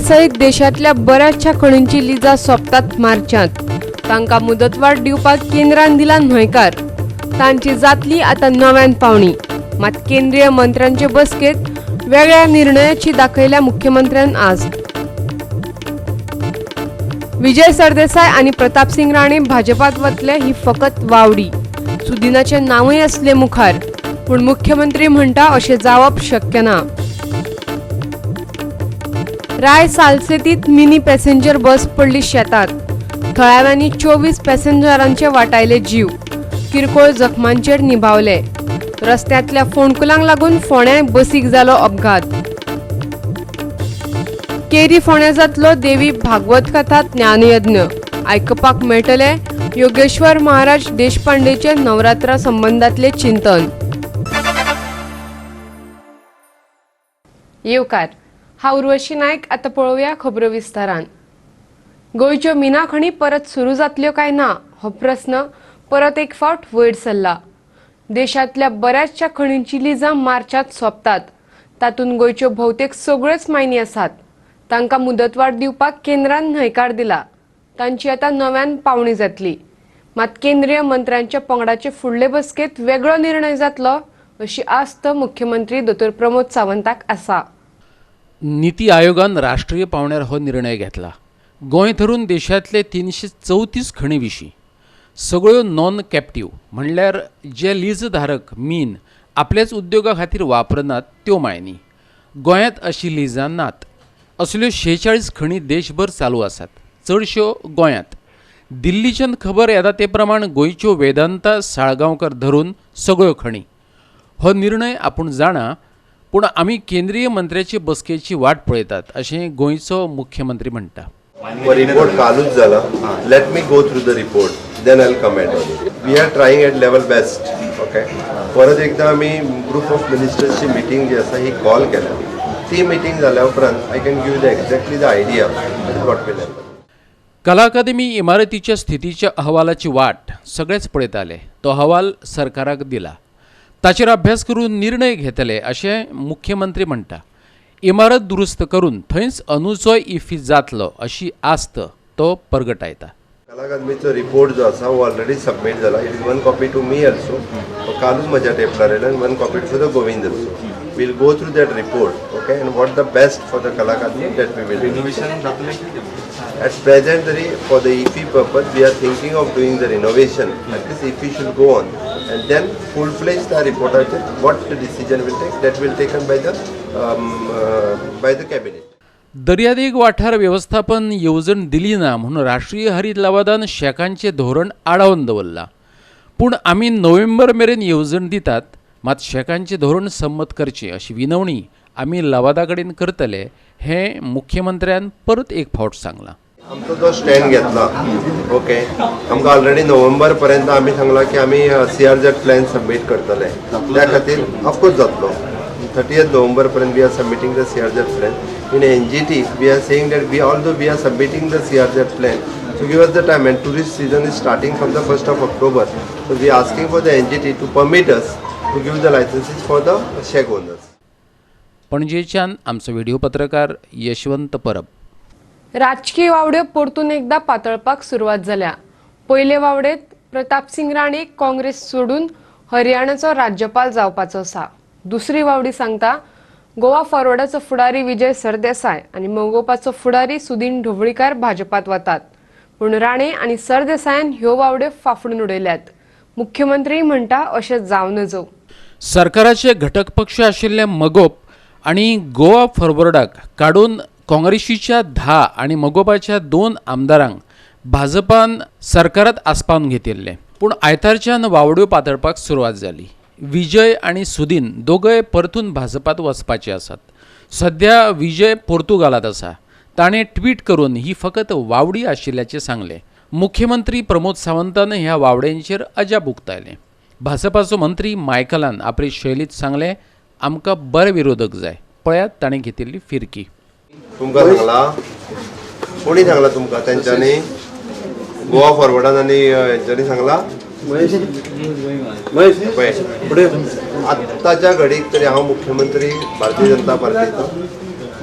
सयत देशांतल्या बऱ्याचशा खणींची लिजां सोंपतात मार्चांत. तांकां मुदतवाड दिवपाक केंद्रान दिला न्हयकार. तांची जातली आतां नव्यान पावणी. मात केंद्रीय मंत्र्यांचे बसकेत वेगळ्या निर्णयाची दाखयल्या मुख्यमंत्र्यान आज. विजय सरदेसाय आनी प्रतापसिंग राणे भाजपात वतले ही फकत वावडी. सुदिनाचें नांवूय आसलें मुखार, पूण मुख्यमंत्री म्हणटा अशें जावप शक्य ना. राय सालसेतीत मिनी पॅसेंजर बस पडली शेतात. थळाव्यांनी 24 पॅसेंजरांचे वाटायले जीव, किरकोळ जखमांचेर निभावले. रस्त्यांतल्या फोंडकुलांक लागून फोंड्यां बसीक जालो अपघात. केरी फोंड्या जातलो देवी भागवत कथा ज्ञानयज्ञ. आयकपाक मेळटले योगेश्वर महाराज देशपांडेचे नवरात्रा संबंदांतले चिंतन. येवकार, हांव उर्वशी नायक. आतां पळोवया खबरो विस्तारान. गोंयच्यो मिना खणी परत सुरू जातल्यो काय ना हो प्रस्न परत एक फावट वयर सरला. देशांतल्या बऱ्याचशा खणींची लिजां मार्चांत सोंपतात. तातूंत गोंयच्यो भोवतेक सगळ्योच मायनी आसात. तांकां मुदतवाड दिवपाक केंद्रान न्हयकार दिला. तांची आतां नव्यान पावणी जातली. मात केंद्रीय मंत्र्यांच्या पंगडाचे फुडले बसकेंत वेगळो निर्णय जातलो अशी आस्त मुख्यमंत्री दोतोर प्रमोद सावंताक आसा. नीती आयोगान राष्ट्रीय पावंड्यार हो निर्णय घेतला. गोंय धरून देशांतले 334 खणी विशीं सगळ्यो नॉन कॅप्टीव, म्हणल्यार जे लीजधारक मीन आपल्याच उद्योगा खातीर वापरनात त्यो मायनी. गोंयांत अशी लिजां नात. असल्यो 46 खणी देशभर चालू आसात, चडश्यो गोंयांत. दिल्लीच्यान खबर येता ते प्रमाण गोंयच्यो वेदांता साळगांवकर धरून सगळ्यो खणी. हो निर्णय आपूण जाणा, पूण आमी केंद्रीय मंत्र्याची बसकेची वाट पळयतात अशें गोंयचो मुख्यमंत्री म्हणटा. रिपोर्ट कालूच जाला. Let me go through the report, then I comment on it. We are trying at level best, okay. परत एकदा आमी ग्रुप ऑफ मिनिस्टर्सची मिटींग जी आसा ही कॉल केल्या. ती मिटींग जाल्या उपरांत I can give the exactly the idea what will happen. कला अकादमी इमारतीच्या स्थितीच्या अहवालाची वाट सगळेच पळयताले. तो अहवाल सरकाराक दिला. ताचेर अभ्यास करून निर्णय घेतले अशें मुख्यमंत्री म्हणटा. इमारत दुरुस्त करून थंयच अंदूचोय इफ्फी जातलो अशी आस्त तो परगटायता. कला अकादमीचो रिपोर्ट जो आसा हो ऑलरेडी सबमीट जाला. It is one copy to me also, कालूच म्हज्या टेबलार येयला, आनी one copy for the Govind also. We'll go through that report, okay, and what the best for the Kala Akademi, that we will. Renovation जातलें कितें? At present, for the IFFI purpose, we are thinking of doing the renovation. At least IFFI should go on, and then full-fledged the report, what the decision will take, that will taken by the cabinet. दर्यादेग वाठार वेवस्थापन येवजण दिली ना म्हणून राष्ट्रीय हरीत लवादान शॅकांचें धोरण आडावन दवरलां. पूण आमी नोव्हेंबर मेरेन येवजण दितात, मात शॅकांचें धोरण संमत करचें अशी विनवणी आमी लवादा कडेन करतले हें मुख्यमंत्र्यान परत एक फावट सांगलां. आमचो जो स्टँड घेतला, ओके, आमकां ऑलरेडी नोव्हेंबर पर्यंत आमी सांगलां की आमी सीआरझेड प्लॅन सबमीट करतले. त्या खातीर ऑफकोर्स जातलो. 30th November पर्यंत we are submitting the CRZ plan. In NGT we are saying that we although we are submitting the CRZ plan, so give us the time, and tourist season is starting from the 1st of October, so we are asking for the NGT to permit us to give the licenses for the shack owners. पणजेच्यान आमचो video पत्रकार यशवंत परब. राजकीय वावड्यो परतून एकदा पातळपाक सुरवात जाल्या. पयले वावडेत प्रतापसिंग राणे काँग्रेस सोडून हरियाणाचो राज्यपाल जावपाचो आसा. दुसरी वावडी सांगता गोवा फॉरवर्डाचो फुडारी विजय सरदेसाय आनी मगोपाचो फुडारी सुदीन ढवळीकार भाजपात वतात. पूण राणे आनी सरदेसायान ह्यो वावड्यो फाफडून उडयल्यात. मुख्यमंत्री म्हणटा अशें जावं नजो. सरकाराचे घटक पक्ष आशिल्ले मगोप आनी गोवा फॉरवर्डाक काडून काँग्रेसीच्या 10 आनी मगोपाच्या 2 आमदारांक भाजपान सरकारात आसपावन घेतिल्ले. पूण आयतारच्यान वावड्यो पातळपाक सुरवात जाली. विजय आनी सुदीन दोगय परतून भाजपात वचपाचे आसात. सध्या विजय पोर्तुगालात आसा. ताणें ट्वीट करून ही फकत वावडी आशिल्ल्याचें सांगलें. मुख्यमंत्री प्रमोद सावंतान ह्या वावड्यांचेर अजाप उक्तायलें. भाजपाचो मंत्री मायकलान आपले शैलीत सांगलें, आमकां बरे विरोधक जाय. पळयात ताणें घेतिल्ली फिरकी. तुमकां सांगला कोणी सांगला तुमकां? तेंच्यांनी गोवा फॉरवर्डान आनी हेंच्यांनी सांगला. पळय, आत्ताच्या घडीक तरी हांव मुख्यमंत्री भारतीय जनता पार्टीचो.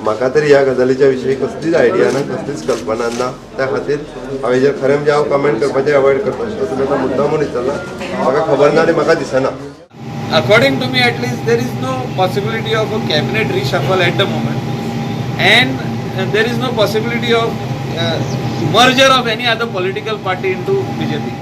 म्हाका तरी ह्या गजालीच्या विशयी कसलीच आयडिया ना, कसलीच कल्पना ना. त्या खातीर हांवें जें खरें म्हणजे हांव कमेंट करपाचें अवॉयड करता. सो तुमी आतां मुद्दा म्हूण विचारला, म्हाका खबर ना आनी म्हाका दिसना. According to me, at least, there is no possibility of a cabinet reshuffle at the moment, and there is no possibility of merger of any other political party into BJP.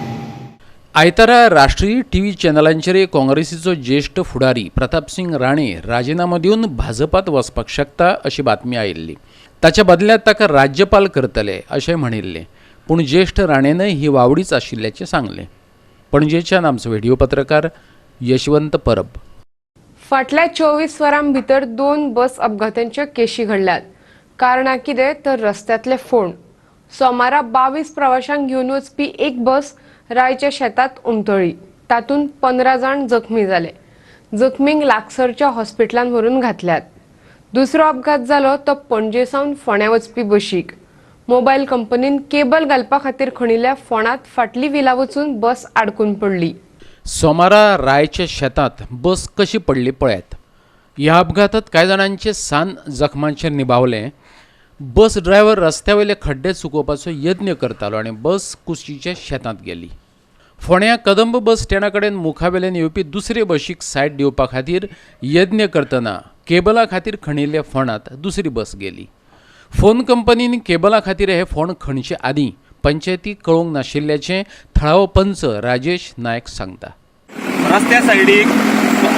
आयतारा राष्ट्रीय टीव्ही चॅनलांचेर काँग्रेसीचो ज्येश्ठ फुडारी प्रतापसिंग राणे राजिनामो दिवन भाजपात वचपाक शकता अशी बातमी आयिल्ली. ताच्या बदल्यात ताका राज्यपाल करतले अशें म्हणिल्लें, पूण ज्येश्ठ राणेनय ही वावडीच आशिल्ल्याचें सांगलें. पणजेच्यान आमचो व्हिडिओ पत्रकार यशवंत परब. फाटल्या 24 वरां भितर 2 बस अपघातांच्यो केशी घडल्यात. कारणां कितें तर रस्त्यांतले फोंड. सोमारा 22 प्रवाशांक घेवन वचपी एक बस रायच्या शेतांत उमथळ्ळी. तातूंत 15 जाण जखमी जाले. जखमींक लागसरच्या हॉस्पिटलांत व्हरून घातल्यात. दुसरो अपघात जालो तो पणजे सावन फोंड्या वचपी बशीक. मोबायल कंपनीन केबल घालपा खातीर खणिल्ल्या फोंडांत फाटली विलां वचून बस आडकून पडली. सोमारा रायच्या शेतांत बस कशी पडली पळयात. ह्या अपघातात कांय जाणांचे सान जखमांचेर निभावलें. बस ड्रायव्हर रस्त्या वयले खड्डे चुकोवपाचो यत्न करतालो आनी बस कुशीच्या शेतांत गेली. फोंड्या कदंब बस स्टँडा कडेन मुखावेल्यान येवपी दुसरे बशीक सायड दिवपा खातीर यत्न करतना केबला खातीर खणिल्ल्या फोंडांत दुसरी बस गेली. फोन कंपनीन केबला खातीर हे फोंड खणचे आदीं पंचायतीक कळोवंक नाशिल्ल्याचें थळावो पंच राजेश नायक सांगता. रस्त्या सायडीक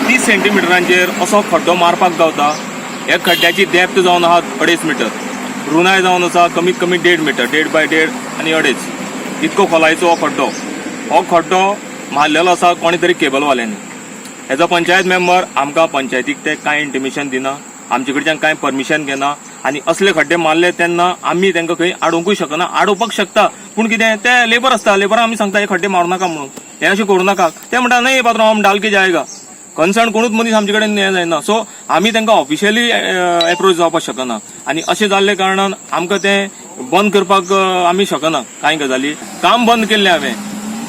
30 सेंटीमिटरांचेर असो खड्डो मारपाक गावता. ह्या खड्ड्याची डेप्थ जावन आहा 2.5 मिटर, रुनाय जावन आसा कमीत कमी 1.5 मिटर, 1.5 बाय 1.5 आनी 2.5 इतको खोलायेचो हो खड्डो. हो खड्डो मारलेलो आसा कोणी तरी केबलवाल्यांनी. एज अ पंचायत मेंबर आमकां पंचायतीक ते कांय इंटिमेशन दिना, आमचे कडच्यान कांय परमिशन घेना आनी असले खड्डे मारले तेन्ना आमी तांकां खंय आडोवंकूय शकना. आडोवपाक शकता पूण कितें ते लेबर आसता, लेबरां आमी सांगता हे खड्डे मारूं नाका म्हणून, हें अशें करूं नाका. ते म्हणटा न्हय पात्रांव आम डालके जायगा. कन्सर्न कोणूच मनीस आमचे कडेन हें जायना. सो आमी तांकां ऑफिशियली एप्रोच जावपाक शकना आनी अशें जाल्ले कारणान आमकां तें बंद करपाक आमी शकना. कांय गजाली काम बंद केल्लें हांवें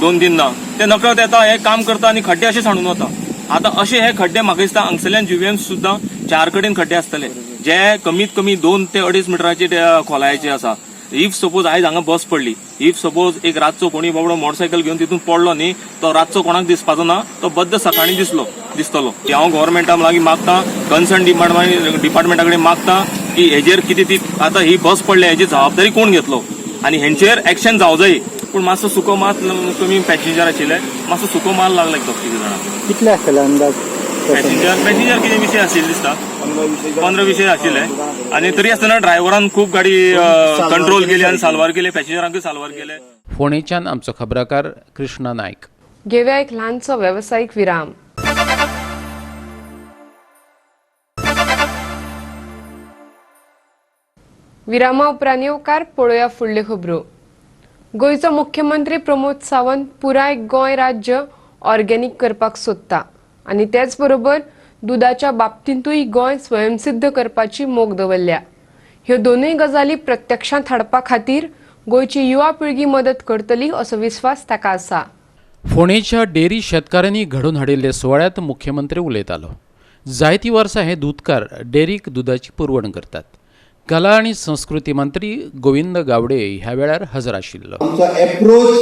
2-3 ना, ते नकळत येता हे काम करता आनी खड्डे अशे सांडून वता. आतां अशे हे खड्डे म्हाका दिसता हांगसरल्यान जुव्यान सुद्दां 4 कडेन खड्डे आसतले जे कमीत कमी 2 ते 2.5 मिटराचे खोलायेचे आसा. If suppose आयज हांगा बस पडली, if suppose एक रातचो कोणी बाबडो मोटरसायकल घेवन तितून पडलो न्ही, तो रातचो कोणाक दिसपाचो ना, तो बद्द सकाळीं दिसतलो. हांव गव्हर्मेंटा लागीं मागता, कन्सर्न डिपार्टमेंटा कडेन मागता की हेजेर कितें ती आतां ही बस पडल्या हेजी जबाबदारी कोण घेतलो आनी हेंचेर एक्शन जावं जाय. पूण मातसो सुको मात कमी पॅसेंजर आशिल्ले, मातसो सुको माल लागला एक 2-3 जाणांक. कितले आसतले अंदाज? पॅसेंजर कितें विशय आशिल्ले दिसता, 15-20 आशिल्ले आनी तरी आसतना ड्रायव्हरान खूब गाडी कंट्रोल केली आनी साल्वार केले, पॅसेंजरांकूय साल्वार केले. फोंडेच्यान आमचो खबराकार कृष्णा नायक. घेवया एक ल्हानसो वेवसायीक विराम. विरामा उपरांत येवकार पळोवया फुडल्यो खबरो. गोंयचो मुख्यमंत्री प्रमोद सावंत पुराय गोंय राज्य ऑर्गेनीक करपाक सोदता आनी तेच बरोबर दुदाच्या बाबतींतूय गोंय स्वयंसिद्ध करपाची मोख दवरल्या. ह्यो दोनूय गजाली प्रत्यक्षांत हाडपा खातीर गोंयची युवा पिळगी मदत करतली असो विस्वास ताका आसा. फोंडेच्या डेअरी शेतकारांनी घडोवन हाडिल्ल्या सुवाळ्यांत मुख्यमंत्री उलयतालो. जायतीं वर्सां हे दुदकार डेअरीक दुदाची पुरवण करतात. कला आनी संस्कृती मंत्री गोविंद गावडे ह्या वेळार हजर आशिल्लो. आमचो एप्रोच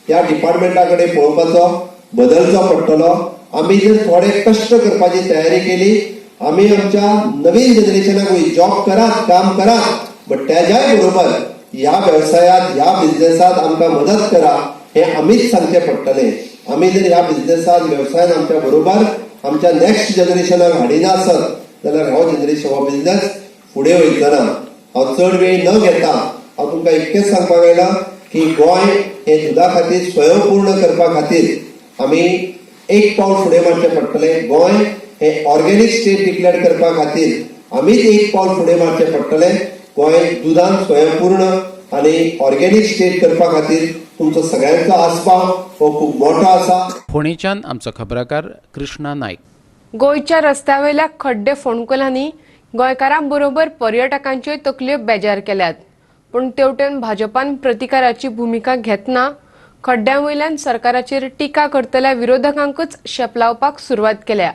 ह्या डिपार्टमेंटा कडेन पळोवपाचो बदलचो पडटलो. आमी जर थोडे कश्ट करपाची तयारी केली, आमी आमच्या नवीन जनरेशनाकूय जॉब करात, काम करात, बट त्याच्याय बरोबर ह्या वेवसायात, ह्या बिझनेसात आमकां मदत करा हें आमीच सांगचें पडटलें. आमी जर ह्या बिझनेसात, वेवसायान आमच्या बरोबर आमच्या नॅक्स्ट जनरेशनाक हाडिना आसत जाल्यार हो जनरेशन, हो बिझनेस फुडें वयचो ना. हांव चड वेळ न घेता हांव तुमकां इतकेंच सांगपाक आयलां की गोंय हें दुदा खातीर स्वयंपूर्ण करपा खातीर आमी एक पावल फुडें मारचें पडटलें. गोंय हें ऑर्गेनीक स्टेट डिक्लेअर करपा खातीर आमीच एक पावल फुडें मारचें पडटलें. गोंय दुदान स्वयंपूर्ण आनी ऑर्गेनीक स्टेट करपा खातीर तुमचो सगळ्यांचो आस्पाव हो खूब मोठो आसा. फोंडेच्यान आमचो खबराकार कृष्णा नायक. गोंयच्या रस्त्यावेल्या खड्डे फोंडकुलांनी गोंयकारां बरोबर पर्यटकांच्योय तकल्यो बेजार केल्यात. पूण तेवटेन भाजपान प्रतिकाराची भुमिका घेतना खड्ड्यां वयल्यान सरकाराचेर टिका करतल्या विरोधकांकूच शेपलावपाक सुरवात केल्या.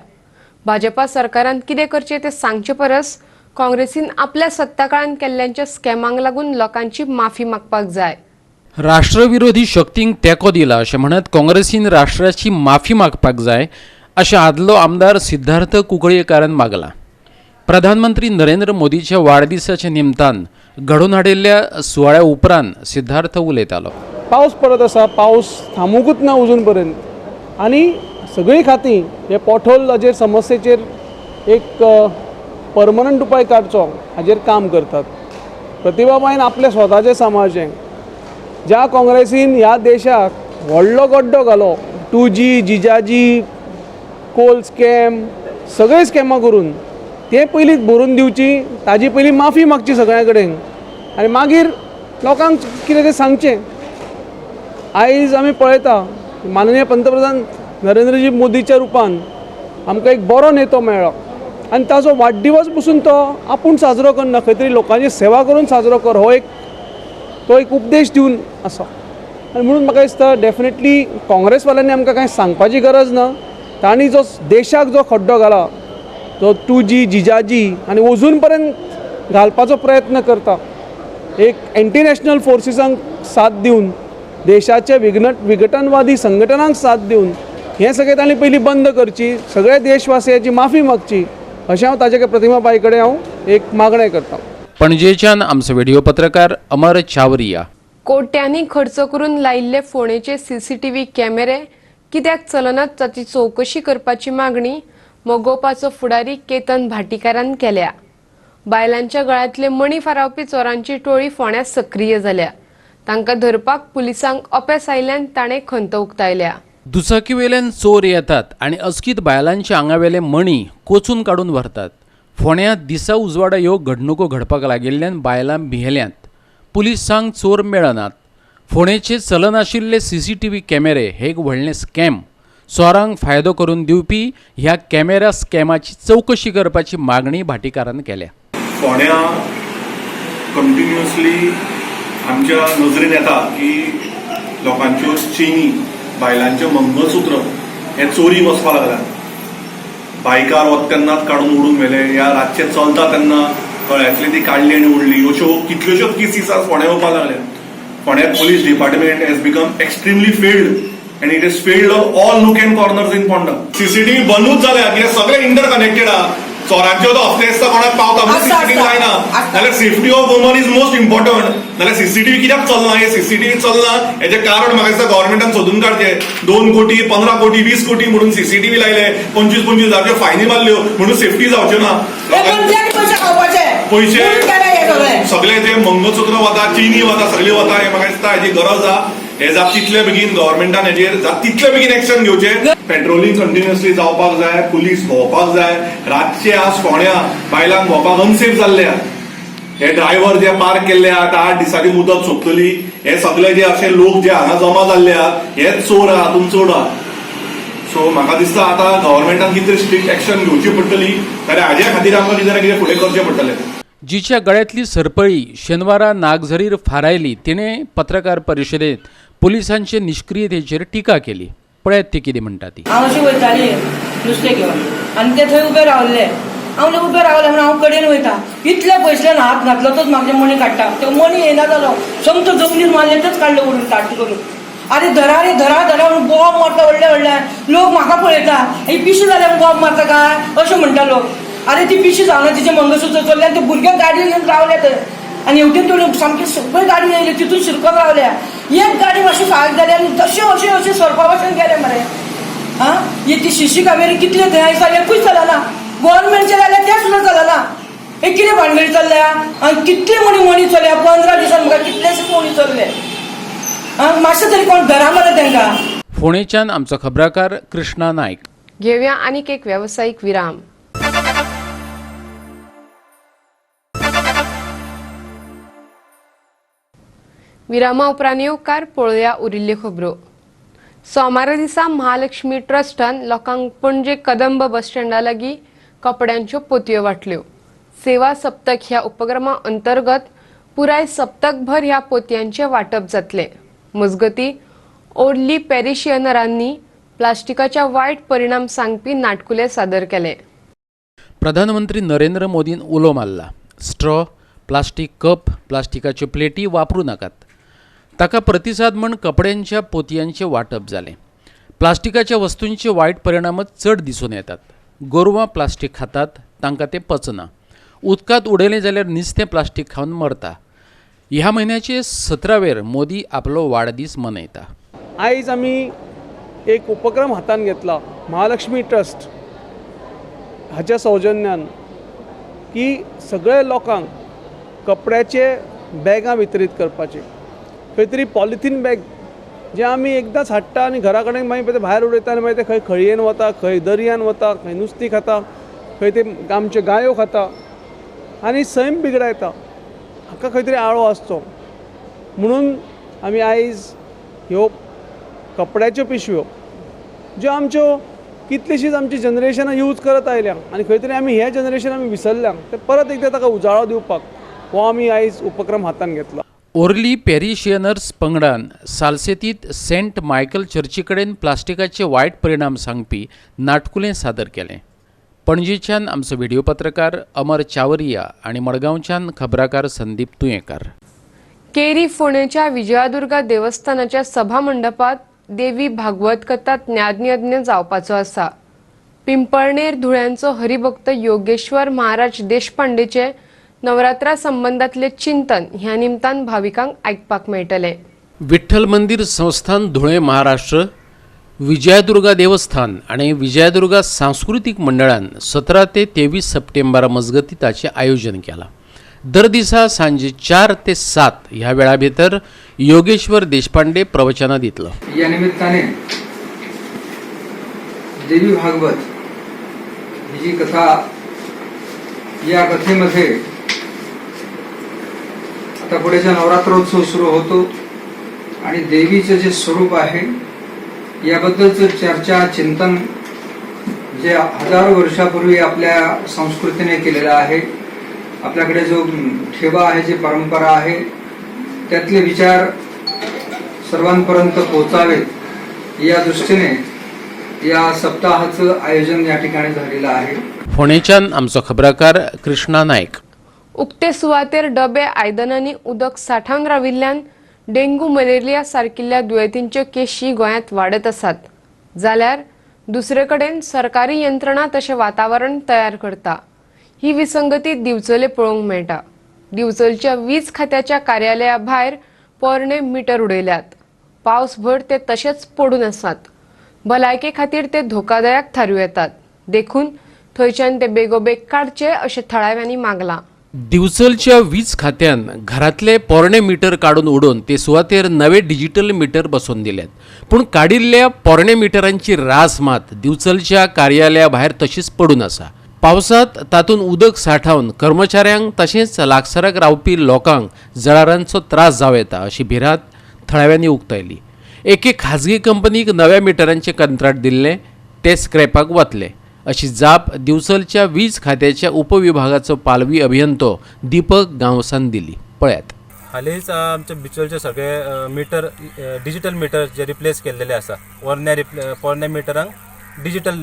भाजपा सरकारान कितें करचें तें सांगचे परस काँग्रेसीन आपल्या सत्ताकाळान केल्ल्यांच्या स्कॅमांक लागून लोकांची माफी मागपाक जाय. राष्ट्रविरोधी शक्तींक तेंको दिला अशें म्हणत काँग्रेसीन राष्ट्राची माफी मागपाक जाय अशें आदलो आमदार सिद्धार्थ कुंकळयेकारान मागलां. प्रधानमंत्री नरेंद्र मोदीच्या वाडदिसाच्या निमतान घडोवन हाडिल्ल्या सुवाळ्या उपरांत सिद्धार्थ उलयतालो. पावस पडत आसा, पावस थांबूंकूच ना अजून पर्यंत आनी सगळीं खातीं हे पोटहोलाचेर समस्येचेर एक परमनंट उपाय काडचो हाजेर काम करतात. प्रतिभाबाईन आपलें स्वताचें सांबाळचें. ज्या काँग्रेसीन ह्या देशाक व्हडलो गड्डो घालो, 2G, जिजाजी, कोल स्कॅम, सगळीं स्कॅमां करून तें पयलीं भरून दिवची, ताजी पयलीं माफी मागची सगळ्यां कडेन आनी मागीर लोकांक कितें तें सांगचें. आयज आमी पळयता माननीय पंतप्रधान नरेंद्रजी मोदीच्या रुपान आमकां एक बरो नेतो मेळ्ळो आनी ताजो वाडदिवस पसून तो आपूण साजरो करना, खंय तरी लोकांची सेवा करून साजरो कर हो एक तो एक उपदेश दिवन आसा. आनी म्हणून म्हाका दिसता डेफिनेटली काँग्रेसवाल्यांनी आमकां कांय सांगपाची गरज ना. तांणी जो देशाक जो खड्डो घाला, जो 2G, जिजाजी आनी अजून पर्यंत घालपाचो प्रयत्न करता, एक एंटी नॅशनल फोर्सिसांक साथ दिवन, देशाचे विघटनवादी संघटनांक साथ दिवन, हें सगळें तांणी पयलीं बंद करची, सगळ्या देशवासियांची माफी मागची अशें हांव ताजे प्रतिमाबाई कडेन हांव एक मागणें करतां. पणजेच्यान आमचो व्हिडिओ पत्रकार अमर चावरिया. कोट्यांनी खर्च करून लायिल्ले फोंडेचे सीसीटीव्ही कॅमेरे कित्याक चलनात ताची चवकशी करपाची मागणी मगोपाचो फुडारी केतन भाटीकारान केल्या. बायलांच्या गळ्यांतले मणी फारावपी चोरांची टोळी फोंड्यां सक्रीय जाल्या. तांकां धरपाक पुलिसांक अपेस आयिल्ल्यान ताणें खंत उक्तायल्या. दुचाकीवेल्यान चोर येतात आनी अचकीत बायलांच्या आंगावेले मणी कोचून काडून व्हरतात. फोंड्यां दिसा उजवाडा ह्यो घडणुको घडपाक लागिल्ल्यान बायलां भियेल्यांत. पुलिसांक चोर मेळनात. फोंडेचे चलनाशिल्ले सीसीटीव्ही कॅमेरे हे एक व्हडलें स्कॅम. चोरांक फायदो करून दिवपी ह्या कॅमेरा स्कॅमाची चवकशी करपाची मागणी भाटीकारान केल्या. फोंड्यां कंटिन्युअसली आमच्या नजरेन येता की लोकांच्यो चेनी, बायलांचें मंगळसूत्र हें चोरी वचपाक लागल्या. बायकार वता तेन्नाच काडून ओडून व्हेले, ह्या रातचे चलता तेन्ना गळ्यांतली ती काडली आनी ओडली. अश्यो कितल्योश्योच केसीस आज फोंड्यां येवपाक लागल्या. फोंड्यात police department has become extremely failed and it has failed all nook and corners in Ponda. CCTV बंदूच जाल्या कित्याक सगळे इंटर कनेक्टेड आहा. चोरांच्यो तो हफ्ते दिसता कोणाक पावता म्हणून सीसीटीव्ही जायना. जाल्यार safety of woman is most important. जाल्यार सीसीटीव्ही कित्याक चलना? हे सीसीटीव्ही चलना हेजें कारण म्हाका दिसता गव्हर्मेंटान सोदून काडचें. 2 कोटी, 15 कोटी, 20 कोटी म्हणून सीसीटीव्ही लायले, 25-25 हजारच्यो फायनी मारल्यो म्हणून सेफ्टी जावच्यो ना. पयशे सगळे जे मंगळसूत्र वता, चेनी वता, सगळे वता. हे म्हाका दिसता हेजी गरज आहा. हे जात तितले बेगीन गव्हर्मेंटान हेजेर जात तितले बेगीन एक्शन घेवचें. पेट्रोलिंग कंटिन्युअसली जावपाक जाय, पुलीस भोंवपाक जाय. रातचे आज फोंड्यां बायलांक भोंवपाक अनसेफ जाल्ले आहा. हे ड्रायव्हर जे पार्क केल्ले आहात, 8 दिसांनी मुदत सोंपतली. हे सगळे जे अशे लोक जे हांगा जमा जाल्ले आहात, हेच चोर आहा, हातूंत चड आहा. सो म्हाका दिसता आतां गव्हर्मेंटान कितें स्ट्रिक्ट एक्शन घेवची पडटली, जाल्यार हाजे खातीर आमकां कितें ना कितें फुडें करचें पडटलें. जिच्या गळ्यांतली सरपळी शेनवारा नागझरीर फारायली तिणें पत्रकार परिशदेंत पुलिसांचे निश्क्रियतेचेर टिका केली. पळयात ती कितें म्हणटा ती. हांव अशी वयताली नुस्तें घेवन आनी ते थंय उबे रावल्ले. हांव उबे रावले म्हणून हांव कडेन वयता, इतले पयसल्यान हात घातलो तोच म्हाजे मणी काडटा. त्यो मणी येना जालो, सोमतो जमनीर मारले तेच काडलो उडून ताट करून. अरे धरा रे धरा धरा म्हणून बॉम्ब मारता व्हडले व्हडले. लोक म्हाका पळयता, ही पिशी जाल्या म्हणून बॉम्ब मारता काय अशें म्हणटा लोक. अरे ती पिशी जावना, तिचें मंगळसूत्र चोरलें आनी ते भुरग्यांक गाडी घेवन रावले थंय आनी हेवटेन तेवटेन सामकी सगळी गाडी येयली, तितून शिरकून रावल्या. एक गाडी मातशी फास्ट जाली आनी तशें अशें अशें सरपा भशेन गेले मरे. आं ही ती शिशी कामेरी कितले थंय आसा एकूय चलना. गोवोरमेंटचे जाल्यार ते सुद्दां चलना. हे कितें भानगडी चल्ल्या आनी कितले मणी मणी चल्ल्या 15 दिसान म्हाका कितलेशेच मणी चल्ले. आं मातशें तरी कोण धरा मरे तांकां. फोंडेच्यान आमचो खबराकार कृष्णा नायक. घेवया आनीक एक वेवसायीक विराम. विरामा उपरांत येवकार पळोवया उरिल्ल्यो खबरो. सोमारा दिसा महालक्ष्मी ट्रस्टान लोकांक पणजे कदंब बस स्टँडा लागीं कपड्यांच्यो पोतयो वांटल्यो. सेवा सप्तक ह्या उपक्रमा अंतर्गत पुराय सप्तकभर ह्या पोतयांचें वांटप जातलें. मजगतीं ओडली पॅरिशियनरांनी प्लास्टिकाच्या वायट परिणाम सांगपी नाटकुलें सादर केलें. प्रधानमंत्री नरेंद्र मोदीन उलो मारला. स्ट्रॉ, प्लास्टीक कप, प्लास्टिकाच्यो प्लेटी वापरूं नाकात. ताका प्रतिसाद म्हूण कपड्यांच्या पोतयांचें वांटप जालें. प्लास्टिकाच्या वस्तूंचे वायट परिणामच चड दिसून येतात. गोरवां प्लास्टीक खातात, तांकां तें पचना. उदकांत उडयलें जाल्यार निस्तें प्लास्टीक खावन मरता. ह्या म्हयन्याचे 17वेर मोदी आपलो वाडदीस मनयता. आयज आमी एक उपक्रम हातान घेतला महालक्ष्मी ट्रस्ट हाच्या सौजन्यान की सगळे लोकांक कपड्याचे बॅगां वितरीत करपाचे. खंय तरी पॉलिथीन बॅग जे आमी एकदांच हाडटा आनी घरा कडेन मागीर ते भायर उडयता आनी मागीर ते खंय खळयेन वता, खंय दर्यान वता, खंय नुस्तीं खाता, खंय ते आमच्यो गायो खाता आनी सैम बिगडायता. हाका खंय तरी आळो आसचो म्हणून आमी आयज ह्यो कपड्याच्यो पिशव्यो ज्यो आमच्यो कितलीशीच आमची जनरेशनां यूज करत आयल्या आनी खंय तरी आमी हे जनरेशन आमी विसरल्या, ते परत एकदां ताका उजाळो दिवपाक हो आमी आयज उपक्रम हातान घेतला. ओर्ली पॅरिशियनर्स पंगडान सालसेतीत सेंट मायकल चर्ची कडेन प्लास्टिकाचे वायट परिणाम सांगपी नाटकुलें सादर केलें. पणजेच्यान आमचो व्हिडिओ पत्रकार अमर चावरिया आनी मडगांवच्यान खबराकार संदीप तुयेंकार. केरी फोंडेच्या विजयादुर्गा देवस्थानाच्या सभा मंडपात देवी भागवत कथा ज्ञानयज्ञ जावपाचो आसा. पिंपळनेर धुळ्यांचो हरिभक्त योगेश्वर महाराज देशपांडेचे नवरात्रा संबंदांतले चिंतन ह्या निमतान भाविकांक आयकपाक मेळटलें. विठ्ठल मंदिर संस्थान धुळे महाराष्ट्र, विजयादुर्गा देवस्थान आनी विजयादुर्गा सांस्कृतीक मंडळान 17 ते 23 सप्टेंबरा मजगतीं ताचें आयोजन केलां. दर दिसा सांजे 4 ते 7 ह्या वेळा भितर योगेश्वर देशपांडे प्रवचनां दितलो. या निमित्ताने देवी भागवत ही जी कथा, या कथेमध्ये आता पुढे जे नवरात्रोत्सव सुरू होतो आणि देवीचं जे स्वरूप आहे याबद्दलचं चर्चा चिंतन जे हजारो वर्षापूर्वी आपल्या संस्कृतीने केलेलं आहे, आपल्याकडे जो ठेवा आहे, जी परंपरा आहे त्यातले विचार सर्वांपर्यंत पोहोचावेत या दृष्टीने या सप्ताहाचं आयोजन या ठिकाणी झालेलं आहे. फोंडेच्यान आमचो खबराकार कृष्णा नायक. उक्ते सुवातेर डबे आयदनांनी उदक साठावन राविल्ल्यान डेंग्यू मलेरिया सारकिल्ल्या दुयेंतींच्यो केशी गोंयांत वाडत आसात. जाल्यार दुसरे कडेन सरकारी यंत्रणा तशें वातावरण तयार करता. ही विसंगती दिवचले पळोवंक मेळटा. दिवचलच्या वीज खात्याच्या कार्यालया भायर पोरणे मिटर उडयल्यात. पावसभर ते तशेच पडून आसात. भलायके खातीर ते धोकादायक थारूं येतात, देखून थंयच्यान ते बेगोबेग काडचे अशें थळाव्यांनी मागलां. दिवचलच्या वीज खात्यान घरातले पोरणे मीटर काडून उडोवन ते सुवातेर नवे डिजिटल मीटर बसोवन दिल्यात. पूण काडिल्ल्या पोरणे मिटरांची रास मात दिवचलच्या कार्यालया भायर तशीच पडून आसा. पावसांत तातूंत उदक साठावन कर्मचाऱ्यांक तशेंच लागसाराक रावपी लोकांक जळारांचो त्रास जावं येता अशी भिरांत थळाव्यांनी उक्तायली. एके खाजगी कंपनीक नव्या मिटरांचें कंत्राट दिल्लें ते स्क्रॅपाक वतले अशी जाप दिवचलच्या वीज खात्याच्या उपविभागाचो पालवी अभियंतो दीपक गांवसान दिली. पळयात. हालींच आमच्या बिचोलचे सगळे मिटर डिजिटल मिटर जे रिप्लेस केल्लेले आसा, पोरण्या मिटरांक डिजिटल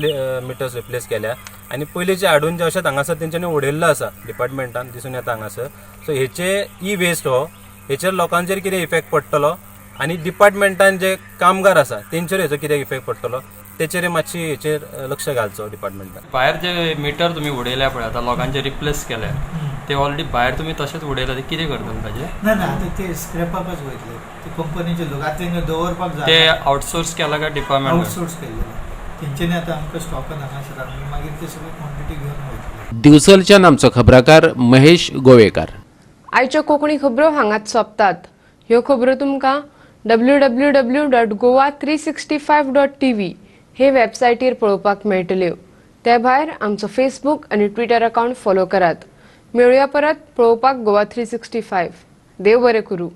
मिटर्स रिप्लेस केल्या आनी पयलींचे हाडून जे अशें हांगासर तेंच्यांनी उडयल्लो आसा डिपार्टमेंटान दिसून येता हांगासर. सो हेचे ई वेस्ट हो हेचेर लोकांचेर कितें इफेक्ट पडटलो आनी डिपार्टमेंटान जे कामगार आसा तेंचेर हेचो कितें इफेक्ट पडटलो तेचेर मातशी हेचेर लक्ष घालचो डिपार्टमेंटान. भायर जे मिटर तुमी उडयल्या पळय आतां लोकांचे रिप्लेस केले ते ऑलरेडी भायर तुमी तशेंच उडयला, ते कितें करतले ताजें? ना ना आतां ते स्क्रॅपाकच वयतले, ते कंपनीचे लोक आतां तेंकां दवरपाक जाय. ते आउटसोर्स केला काय डिपार्टमेंट? आउटसोर्स केल्लेले तेंच्यांनी आतां आमकां स्टॉकान हांगासर आमी मागीर ते सगळे क्वॉन्टिटी घेवन वयतले. दिवचलच्यान आमचो खबराकार महेश गोवेकार. आयच्यो कोंकणी खबरो हांगाच सोंपतात. ह्यो खबरो तुमकां www.goa365.tv हे वेबसायटीर पळोवपाक मेळटल्यो. ते भायर आमचो फेसबूक आनी ट्विटर अकावंट फॉलो करात. मेळुया परत पळोवपाक गोवा 365. देव बरें करूं.